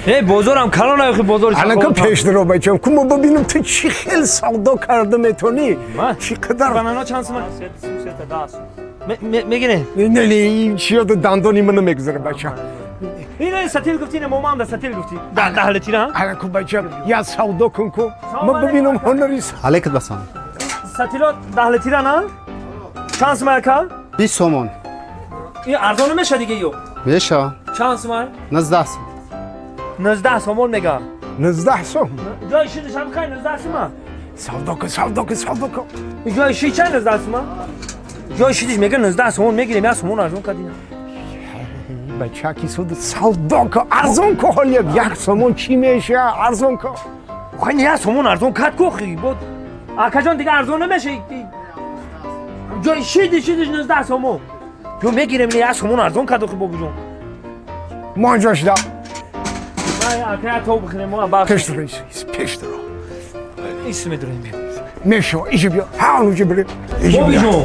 Эй, бозорам калон охи бозор. Алака пеш даро бачам. Ку мо бибинем ту чӣ хел савдо карда метонӣ. Чӣ қадар банано чанд сум? Мегире? Не, не, чиё дандони мана мегузара бачам. Ина сатил гуфти, ина момам да сатил гуфти. Да даҳлетира? Алаку бачам, я савдо кун ку. Мо бибинем ҳунари. Алейкум ассалом. Сатилот даҳлетира на? Чанд сум ака? 20 сомон. Ин арзон меша диге ё? Меша. Чанд сум? 19 сум. 19 сомон мега. 19 сум. Ҷои шидаш ҳам хай 19 сума. Савдо кун, савдо кун, савдо кун. Ҷои шид чанд 19 сума? Ҷои шидиш мега 19 сомон мегирем, я сомон арзон кардина. Бача ки суд савдо кун, арзон кун ҳолия. Як сомон чӣ меша? Арзон кун. Хай я сомон арзон кад ку хи. Бод акаҷон дига арзон намеша. Ҷои шидиш 19 сомон. Ё мегирем я сомон арзон кад охи бобуҷон. Ман ҷошда. Ака то бихӯрем мо бахш. Пеш даро, пеш даро. Ис медурем. Мешо, иҷо биё. Ҳа, онҷо бирем. Бобиҷон,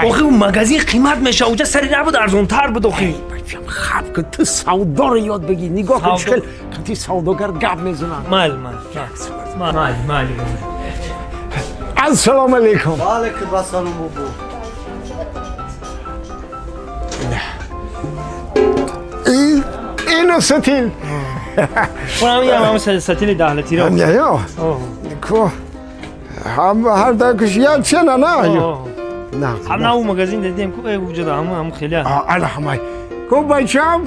Охи охи магазин қимат меша, уҷа сари набуд арзонтар буд охи. Бачам, хаб кун, ту савдоро ёд бигир. Нигоҳ кун, чӣ хел қати савдогар гап мезанад. Майли, майли. Майли, майли. Ассалому алайкум. Ва алайкум ассалом бобо. Ино сатил. Хонам ям ҳам сатили даҳлатиро. Ҳам я. Ко ҳам ҳар дакш я чена на. На. Ҳам на у магазин дидем ку уҷа ҳам ҳам хеле. Ала ҳамай. Ко бачам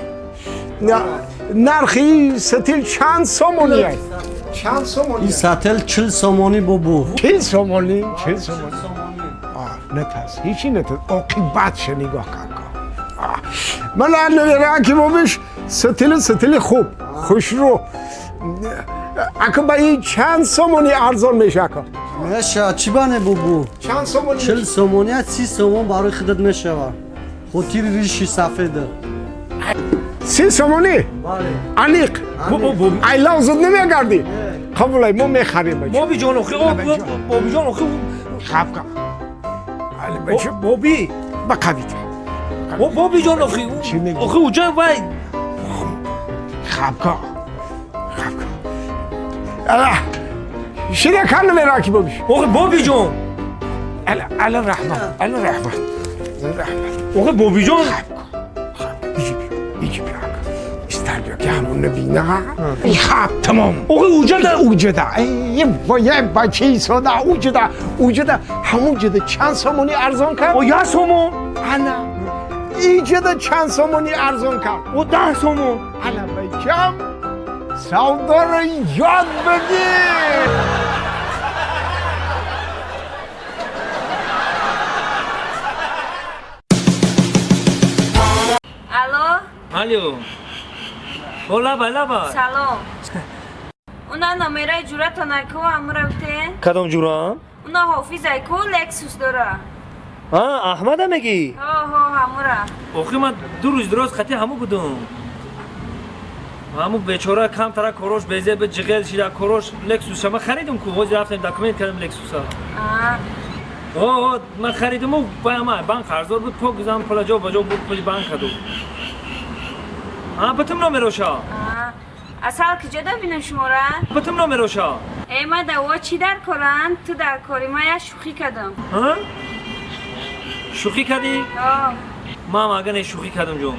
нархи сатил чанд сомонӣ аст? Чанд сомонӣ? Ин сатил 40 сомонӣ бобо. 40 сомонӣ, 40 сомонӣ. Натарс, ҳечи натарс. Оқибатша нигоҳ кун. Ман Акимович сатили хуб, хушрӯ. Ака ба ин чанд сомонӣ арзон меша ака? Меша, чӣ бане бобо? Чанд сомонӣ? 40 сомонӣ, 30 сомон барои худат мешава. Хотири риши сафеда. 30 сомонӣ? Бале. Аниқ. Айлав зуд намегардӣ? Қабулай, мо мехарем бача. Бобиҷон охи, бобиҷон охи. Хаб кун. Али бача. Боби. Ба қавит. Бобиҷон охи, охи уҷа вай. Хаб кун. Хаб кун. Ала. Шида кан намераки бобиш. Охи бобиҷон. Ала, ала раҳмат, ала раҳмат. Раҳмат. Охи бобиҷон. Хаб кун. Хаб кун. Иҷи биё, иҷи биё ака. Истар биё ки ҳамон набина. Хаб тамом. Охи уҷа да уҷа да. Эй, вай бачаи сода, уҷа да, уҷа да, ҳамон ҷода чанд сомонӣ арзон кард? О, як сомон. Ана. Иҷода чанд сомонӣ арзон кард? О, 10 сомон. Ана бачам, савдоро ёд бигир. Алло? Алло. О, лаба, лаба. Салом. Уна номераи ҷуратон айку амра гуфтен? Кадом ҷурам? Уна ҳофиз айку Лексус дора. А, Аҳмада мегӣ? Ҳо, ҳо, ҳамура. Охи ман 2 рӯз дуроз хати ҳаму будум. Ҳаму бечора камтара корош безеб ҷиғел шида корош Лексуса ман харидум ку, ҳозир рафтем документ кардем Лексуса. О, ман харидуму банк қарздор буд, пок гузам пула ҷо ба ҷо буд пули банк каду. А, битум номероша. Асал киҷо да бинам шумора? Битум номероша. Э, ма да о чӣ дар корам? Ту дар кори, ма як шӯхӣ кардам. Ҳа? Шӯхӣ кардӣ? Ҳо. Ман ага не шӯхӣ кардам ҷон.